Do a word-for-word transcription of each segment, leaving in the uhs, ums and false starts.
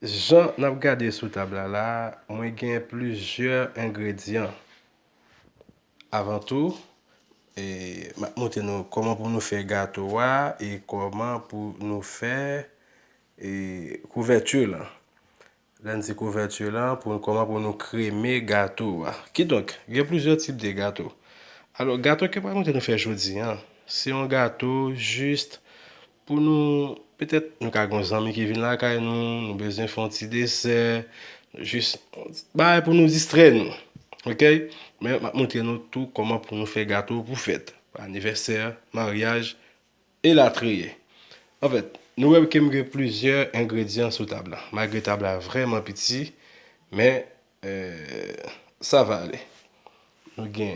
Jan n ap gade sou tab la la, mwen gen plizyè engredyan. Avan tou, e, m ap montre nou kòman pou nou fè gato a e kòman pou nou fè, e, kouvèti lan. Lè n di kouvèti lan, pou kòman pou nou kreme gato a. Kidonk, gen plizyè tip de gato. Alò, gato ke m pral montre nou fè jodi a, se yon gato jis pou nou, petèt nou ka gen yon zanmi ki vin lakay nou, nou bezwen fè yon ti desè, jis bagay pou nou distrè nou. Oke? Men m ap montre nou tou kòman pou nou fè gato pou fèt, anivèsè, maryaj, elatriye. Anfèt, nou wè ke m gen plizyè engredyan sou tab la. Malgre tab la vrèman piti, men, e, sa va ale. Nou gen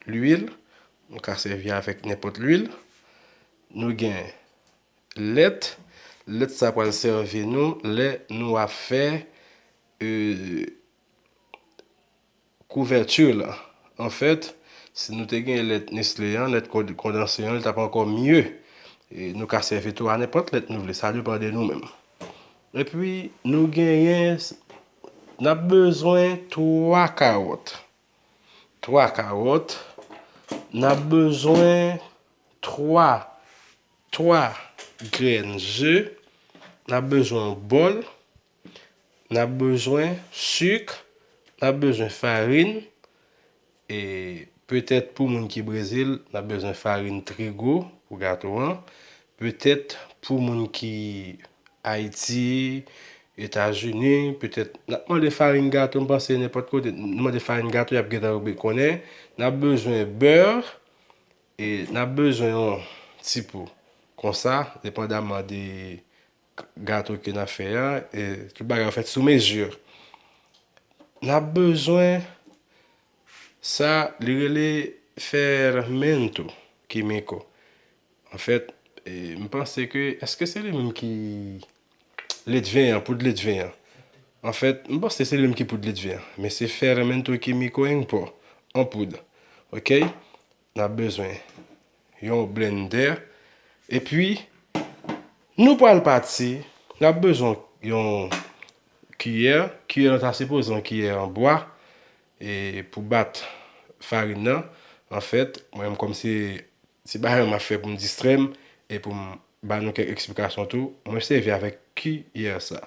lwil, nou ka sèvi avèk nenpòt lwil. Nou gen lèt, lèt sa pral sèvi nou lè nou ap fè, e, kouvèti lan. Anfèt, si nou te gen lèt Nestlé an, lèt kon-, kondanse an, li t ap ankò mye. E nou ka sèvi tou a nenpòt lèt nou vle, sa depann de nou menm. Epi, nou genyen, n ap bezwen twa kawòt. Twa kawòt. N ap bezwen twa, twa grenn ze. N ap bezwen yon bòl. N ap bezwen sik. N ap bezwen farin. E petèt pou moun ki Brezil, n ap bezwen farin trigo pou gato an. Petèt pou moun ki Ayiti, Etazini, petèt n ap mande farin gato, m panse nenpòt kote nou mande farin gato, y ap gentan konnen. N ap bezwen bè, e n ap bezwen yon ti po. Konsa, depandaman de gato ke n ap fè a, e tout bagay fèt sou mezi. N ap bezwen sa, li rele fermento químico. Anfèt, e, m panse ke, èske se li menm ki letven an, poud letven an? Anfèt, m panse se li menm ki poud letven an, men se fermento químico en po, an poud. Oke? N ap bezwen yon blendè. Epi, nou pral pati, n ap bezwen yon kiyè. Kiyè lan ta sipoze yon kiyè an bwa, e pou bat farin nan. Anfèt, mwen menm kòm se, se bagay m ap fè pou m distrè m e pou m ba nou kèk eksplikasyon tou, mwen sèvi avèk kiyè sa.